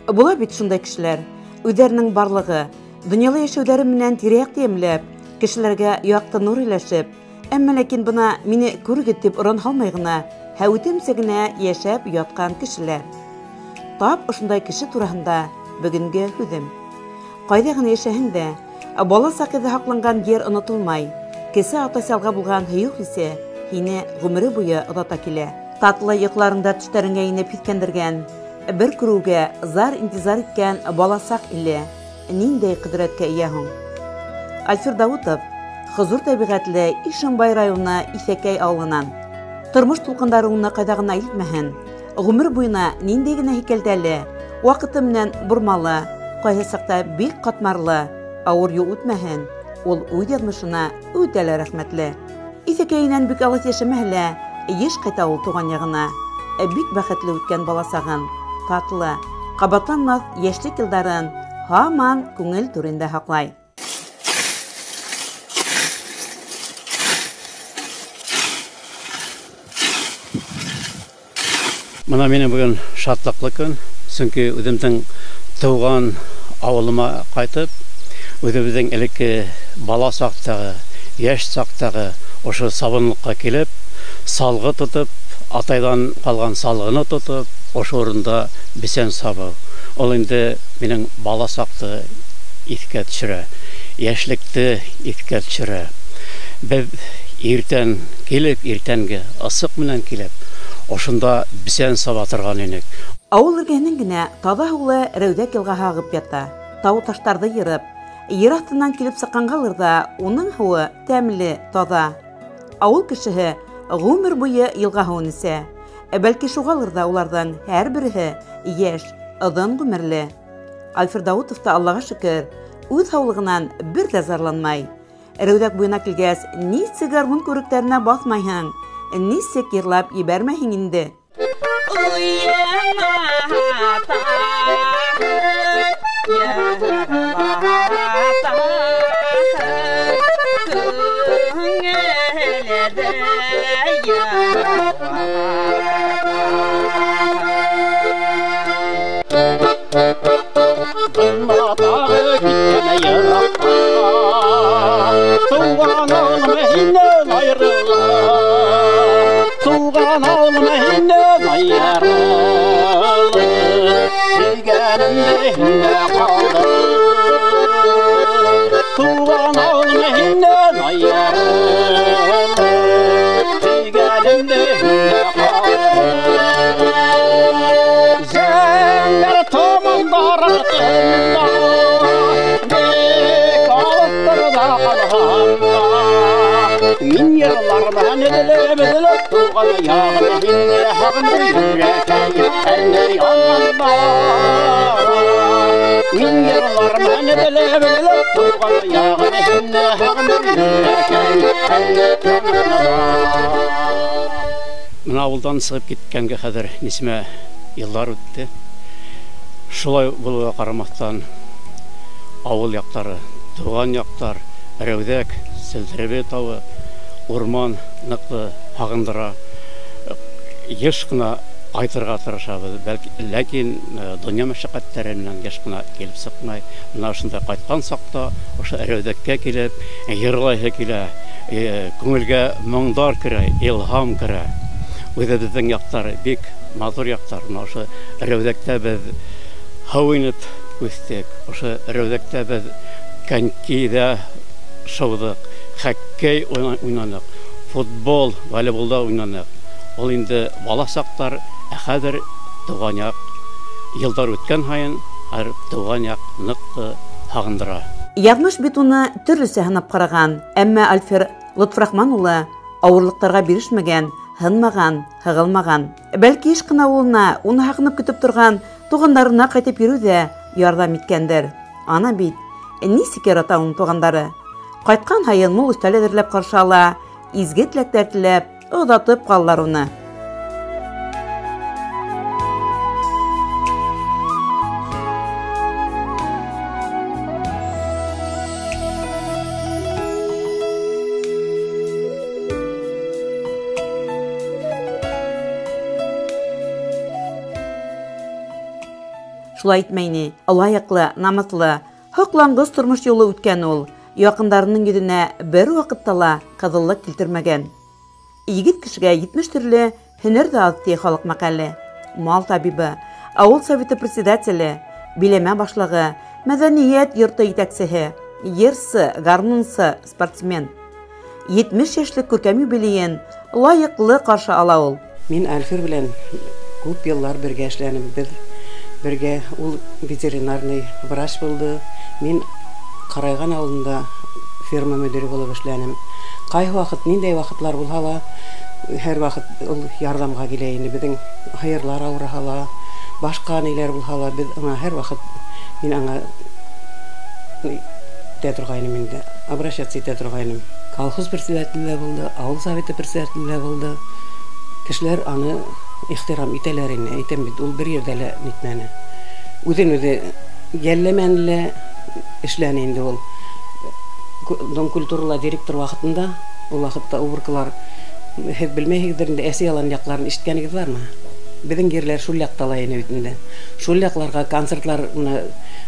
Була бит шундай кешеләр, үҙҙәренең барлығы, донъяла йәшәүҙәре менән тирә-яҡты йәмләп, кешеләргә яҡты нур өләшеп, әммә ләкин бына мине күрегеҙ тип оран һалмай ғына, һәүетемсә генә йәшәп ятҡан кешеләр. Тап ошондай кеше тураһында бөгөнгө һүҙем. Ҡайҙа ғына йәшәһәң дә, бала саҡ эҙе һаҡланған ер онотолмай. Кесе ата-салға булған һөйөү хисе һине ғүмере буйы оҙата килә. Татлы йоҡларыңда төштәреңә инеп һиҫкәндергән, бер күреүгә зар интизар иткән баласаҡ иле ниндәй ҡөҙрәткә эйә һуң? Альфир Даутов хозур тәбиғәтле Ишембай районы Иҫәкәй ауылынан. Тормош тулҡындары уны ҡайҙа ғына илтмәһен, ғүмер буйына ниндәй генә һикәлтәле, ваҡыты менән бормалы, ҡайһы саҡта бик ҡатмарлы, ауыр юл үтмәһен, ул үҙ яҙмышына үтә лә рәхмәтле. Иҫәкәйенән бик алыҫ йәшәмәһә лә, йыш ҡайта ул туған яғына. Бик бәхетле үткән баласағын, татлы, ҡабатланмаҫ йәшлек йылдарын һаман күңел түрендә һаҡлай. Бына минең бөгөн шатлыҡлы көн, сөнки үҙемдең тыуған ауылыма ҡайтып, үҙебеҙҙең элекке бала саҡтағы, йәш саҡтағы ошо сабынлыҡҡа килеп, салғы тотоп, атайҙан ҡалған салғыны тотоп, ошо урында бесән сабыу. Ул инде минең бала саҡты иҫкә төшөрә, йәшлекте иҫкә төшөрә. Беҙ иртән килеп, иртәнге ысыҡ менән килеп, ошонда бесән саба торған инек. Ауыл эргәһенән генә таҙа һыулы Рәүҙәк йылғаһы ағып ята. Тау таштарҙы йырып, ер аҫтынан килеп сыҡҡанғалыр ҙа уның һыуы тәмле, таҙа. Ауыл кешеһе ғүмер буйы йылға һыуын эсә. Бәлки шуғалыр ҙа уларҙың һәр береһе йәш, оҙон ғүмерле. Альфир Даутов та, Аллаға шөкөр, үҙ һаулығынан бер ҙә зарланмай. Рәүҙәк буйына килгәс, нисек гармун күректәренә баҫмайһың, нисек йырлап ебәрмәйһең инде. Мына ауылдан сығып киткәнгә хәҙер нисәмә йылдар үтте. Шулай булыуға ҡарамаҫтан, ауыл яҡтары, тыуған яҡтар, Рәүҙәк, Селтеребе тауы, урман ныҡлы һағындыра. Йыш ҡына ҡайтырға тырышабыҙ, бәлки, ләкин донъя мәшәҡәттәре менән йыш ҡына килеп сыҡмай. Бына ошонда ҡайтҡан саҡта ошо Рәүҙәккә килеп, йырлайһы килә, күңелгә моңдар керә, илһам керә. Үҙебеҙҙең яҡтар бик матур яҡтар. Бына ошо Рәүҙәктә беҙ һыу инеп үҫтек, ошо Рәүҙәктә беҙ конькиҙа шыуҙыҡ, хоккей уйнаныҡ, футбол, волейболда уйнаныҡ. Ул инде бала саҡтар, ә хәҙер тыуған яҡ, йылдар үткән һайын, хәҙер тыуған яҡ ныҡ һағындыра. Яҙмыш бит уны төрлөсә һынап ҡараған, әммә Альфир Лотфрахман улы ауырлыҡтарға бирешмәгән, һынмаған, һығылмаған. Бәлки еш ҡына улына, уны һағынып көтөп торған туғандарына ҡайтып йөрөү ҙә ярҙам иткәндер. Ана бит нисек ярата уның туғандары. Ҡайтҡан һайын мул өҫтәл әҙерләп ҡаршы ала, изге теләктәр теләп, оҙатып ҡалалар уны. Шулай итмәй ни, лайыҡлы, намыҫлы, һоҡланғыс тормош юлы үткән ул, яҡындарының йөҙөнә бер ваҡытта ла ҡыҙыллыҡ килтермәгән. Егет кешегә 70 төрлө һөнәр ҙә аҙ, ти халыҡ мәҡәле. Мал табибы, ауыл советы председателе, биләмә башлығы, мәҙәниәт йорто етәксеһе, йырсы, гармунсы, спортсмен. 70 йәшлек күркәм юбилейын лайыҡлы ҡаршы ала ул. Мин Альфир белән күп йыллар бергә эшләнем. Беҙ бергә, ул ветеринарный врач булды. Мин Ҡарайған ауылында ферма мөдире булып эшләнем. Ҡайһы ваҡыт, ниндәй ваҡытлар булһа ла, һәр ваҡыт ул ярҙамға килә ине. Беҙҙең һыйырлар ауырыһа ла, башҡа ниләр булһа ла, беҙ аңа һәр ваҡыт, мин аңа итә торғайным инде, обращаться итә торғайным. Колхоз председателе лә булды, ауыл советы председателе лә булды. Кешеләр аны ихтирам итәләр ине. Әйтәм бит, ул бер ерҙә лә нитмәне. Үҙен үҙе йәлләмәне лә, эшләне инде ул. Дом культурала директор ваҡытында, ул ваҡытта уборкалар, һеҙ белмәйһегеҙҙер инде, Әсе ялан яҡларын ишеткәнегеҙ бармы? Беҙҙең ерләр шул яҡта ла ине бит инде. Шул яҡларға концертлар,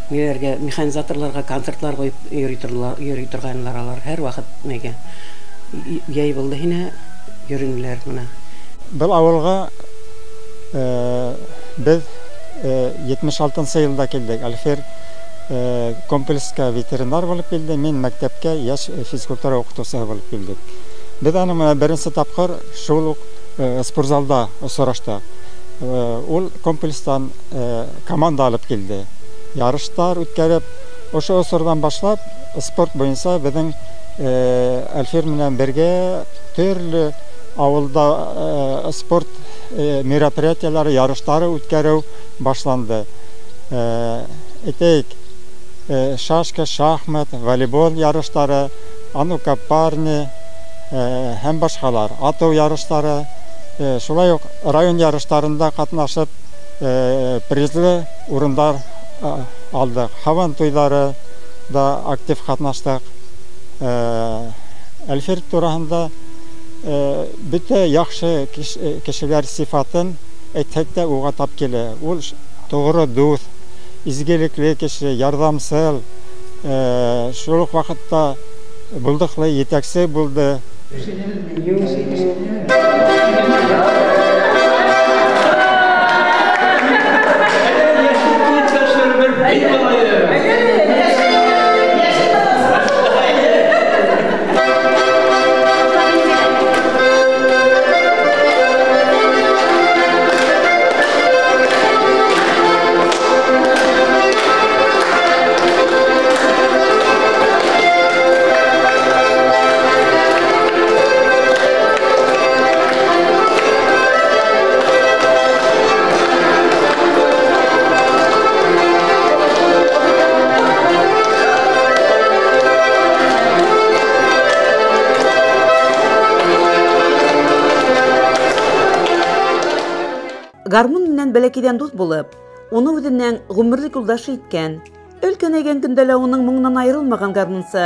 ниләргә, механизаторларға концертлар ҡуйып йөрөй торғайнылар алар. Һәр ваҡыт нигә йәй булды һине йөрөнөләр бына. Был ауылға беҙ 76-нсы йылда килдек. Альфир комплекска ветеринар булып килде, мин мәктәпкә йәш физкультура уҡытыусыһы булып килдек. Беҙ аның менән беренсе тапҡыр шул уҡ спортзалда осраштыҡ. Ул комплекстан команда алып килде. Ярыштар үткәреп, ошо осорҙан башлап спорт буйынса беҙҙең Альфир менән бергә төрлө ауылда спорт мероприятиялары, ярыштары үткәреү башланды. Әйтәйек, шашка, шахмат, волейбол ярыштары, а ну-ка парни һәм башҡалар, атыу ярыштары, шулай уҡ район ярыштарында ҡатнашып призлы урындар алдыҡ. Һабан туйҙары да актив ҡатнаштыҡ. Әлфир тураһында бөтә яҡшы кешеләр сифатын әйтһәк тә уға тап килә. Ул тоғро дуҫ, изгелекле кеше, ярҙамсыл, шул уҡ ваҡытта булдыҡлы етәксе булды. Гармун менән бәләкәйҙән дуҫ булып, уны үҙенең ғүмерлек юлдашы иткән, өлкәнәйгән көндә лә уның моңонан айырылмаған гармунсы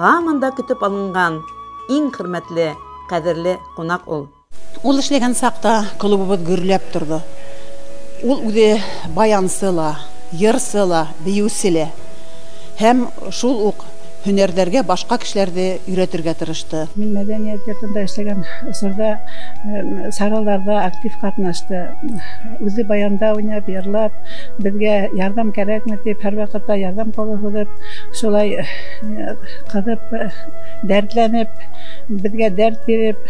һаман да көтөп алынған иң хөрмәтле, ҡәҙерле ҡунаҡ ул. Ул эшләгән саҡта клубыбыҙ гөрләп торҙо. Ул үҙе баянсы ла, йырсы ла, бейеүсе лә. Һәм шул уҡ һөнәрҙәргә башҡа кешеләрҙе өйрәтергә тырышты. Мин мәҙәниәт йортонда эшләгән осорҙа сараларҙа актив ҡатнашты. Үҙе баянда уйнап, йырлап, беҙгә ярҙам кәрәкме тип һәр ваҡытта ярҙам ҡулы һуҙып, шулай ҡыҙып, дәртләнеп, беҙгә дәрт биреп,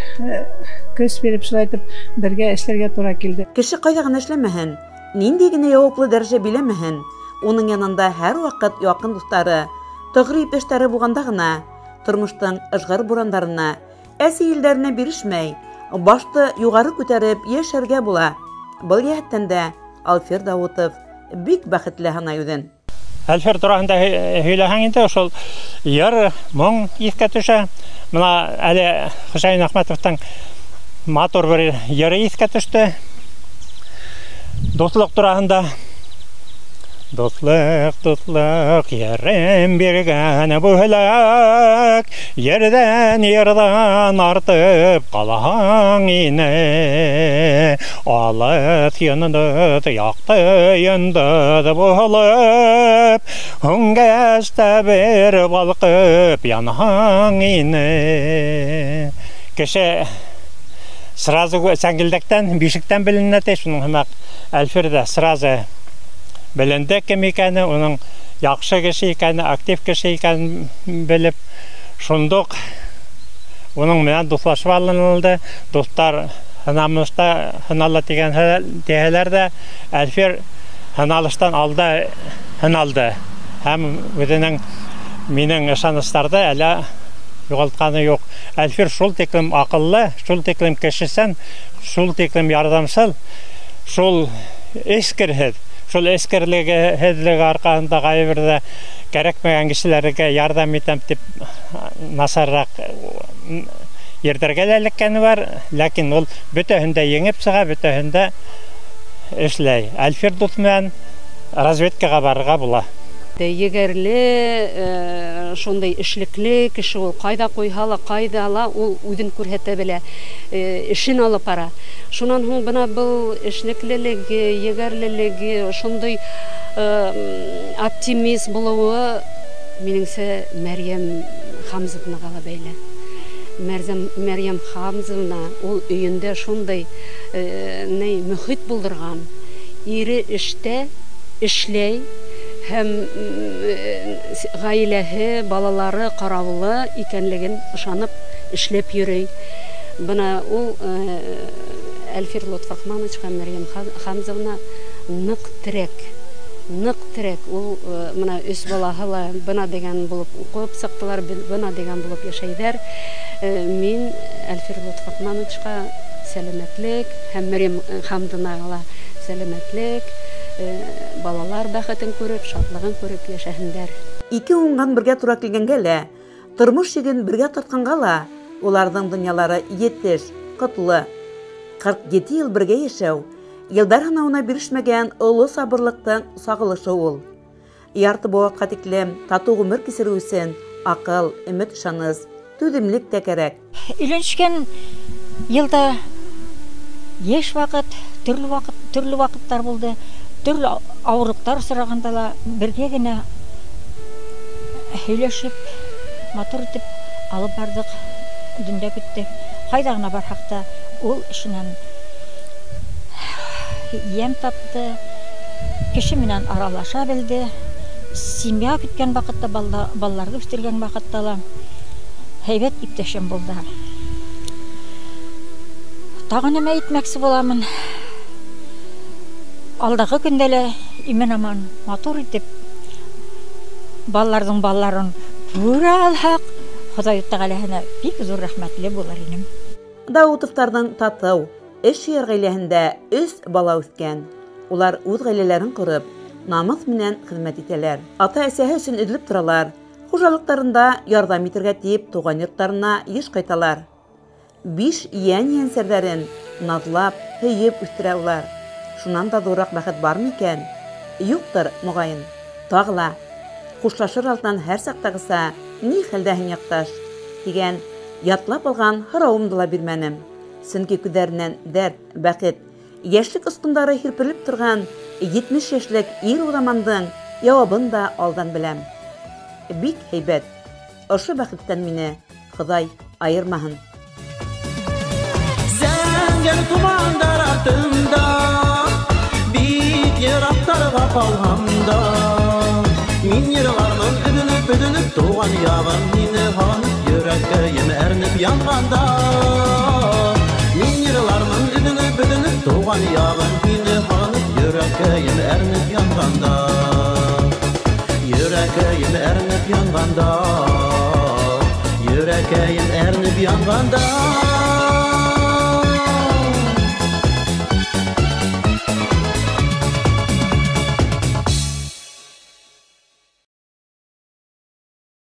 көс биреп, шулай итеп бергә эшләргә тура килде. Кеше ҡайҙа ғына эшләмәһен, ниндәй генә яуаплы дәрәжә биләмәһен, уның янында һәр ваҡыт яҡын дуҫтары, тоғро иптәштәре булғанда ғына тормоштоң ыжғыр бурандарына, әсе елдәренә бирешмәй, башты юғары күтәреп йәшәргә була. Был йәһәттән дә Альфир Дауытов бик бәхетле һанай үҙен. Әлфир тураһында һөйләһәң инде, шул йыр, моң иҫкә төшә. Бына әле Хөсәйен Әхмәтовтың матур бер йыры иҫкә төштө. Дуҫлыҡ тураһында. Дуҫлыҡ, дуҫлыҡ, ерем биргән бүләк, ерҙән йырҙан артып ҡалһаң ине. Алыҫ йондоҙ, яҡты йондоҙ булып, һүнгәс тә бер балҡып янһаң ине. Кеше сразу сәңгелдәктән, бишектән беленә, шуның һымаҡ Әлфир ҙә сразу беленде кем икәне, уның яҡшы кеше икәне, актив кеше икәнен белеп, шундуҡ уның менән дуҫлашып алынылды. Дуҫтар һынамышта һынала тигән тиһәләр ҙә, Әлфир һыналыштан алда һыналды һәм үҙенең минең ышаныстарҙы әле юғалтҡаны юҡ. Әлфир шул тиклем аҡыллы, шул тиклем кешесән, шул тиклем ярҙамсыл, шул эскерһеҙ. Шул эскерлеге, һеҙлеге арҡаһында ҡайберҙә кәрәкмәгән кешеләргә ярҙам итәм тип насарыраҡ ерҙәргә лә эләккәне бар, ләкин ул бөтәһен дә еңеп сыға, бөтәһен дә эшләй. Әлфир дуҫ менән разведкаға барырға була. Егәрле, шундай эшлекле кеше ул, ҡайҙа ҡуйһа ла, ҡайҙа ла ул үҙен күрһәтә белә, эшен алып бара. Шунан һуң бына был эшлеклелеге, егәрлелеге, шундай оптимист булыуы минеңсә Мәрйәм Хамзовнаға ла бәйле. Мәрйәм Хамзовна ул өйөндә шундай мөхит булдырған, ире эштә эшләй һәм ғаиләһе, балалары ҡараулы икәнлеген ышанып эшләп йөрөй. Бына ул Әлфир Лотфрахмановичҡа Мәрйәм Хамзовна ныҡ терәк, ныҡ терәк. Ул бына өс балаһы ла бына дигән булып уҡып сыҡтылар, бына дигән булып йәшәйҙәр. Мин Әлфир Лотфрахмановичҡа сәләмәтлек һәм Мәрйәм Хамзовнаға ла сәләмәтлек, балалар бәхетен күреп, шатлығын күреп йәшәһендәр. Ике уңған бергә тура килгәнгә лә, тормош йөген бергә тартҡанға ла, уларҙың донъялары етеш, ҡотло. 47 йыл бергә йәшәү, йылдар һынауына бирешмәгән оло сабырлыҡтың сағылышы ул. Ярты быуатҡа тиклем татыу ғүмер кисереү өсөн аҡыл, өмөт, ышаныс, түҙемлек тә кәрәк. Өйләнешкән йылда йәш ваҡыт, төрлө ваҡыттар булды. Төрлө ауырлыҡтар осрағанда ла бергә генә һөйләшеп, матур итеп алып барҙыҡ, донъя көттөк. Ҡайҙа ғына барһаҡ та ул эшенән йәм тапты, кеше менән аралаша белде. Семья көткән ваҡытта, балаларҙы үҫтергән ваҡытта ла һәйбәт иптәшем булды. Тағы нәмә әйтмәксе буламын. Алдағы көндә лә имен-аман матур итеп балаларҙың балаларын күрә алһаҡ, Хоҙай Тәғәләһенә бик ҙур рәхмәтле булыр инем. Даутовтарҙың татыу, эш һөйәр ғаиләһендә 3 бала үҫкән. Улар үҙ ғаиләләрен ҡороп, намыҫ менән хеҙмәт итәләр. Ата-әсәһе өсөн өҙөлөп торалар. Хужалыҡтарында ярҙам итергә тип туған йорттарына йыш ҡайталар. 5 йән йәнсәрҙәрен наҙлап, һөйөп үҫтерә улар. Шунан да ҙурыраҡ бәхет бармы икән? Юҡтыр, моғайын. Тағы ла хушлашыр алдынан һәр саҡтағыса ни хәлдәһең, яҡташ? Тигән ятлап алған һорауымды ла бирмәнем. Сөнки күҙҙәренән дәрт, бәхет, йәшлек осҡондары һирпелеп торған 70 йәшлек ир уҙамандың яуабын да алдан беләм. Бик һәйбәт. Ошо бәхеттән мине Хоҙай айырмаһын. Зәңгәр томандар артында, бик йыраҡтарға ҡалһам да, мин йырлармын өҙөлөп-өҙөлөп, тыуған яғым һине һағынып, йөрәккәйем әрнеп янғанда. Мин йырлармын өҙөлөп-өҙөлөп, тыуған яғым һине һағынып, йөрәккәйем әрнеп янғанда. Йөрәккәйем әрнеп янғанда, йөрәккәйем әрнеп янғанда.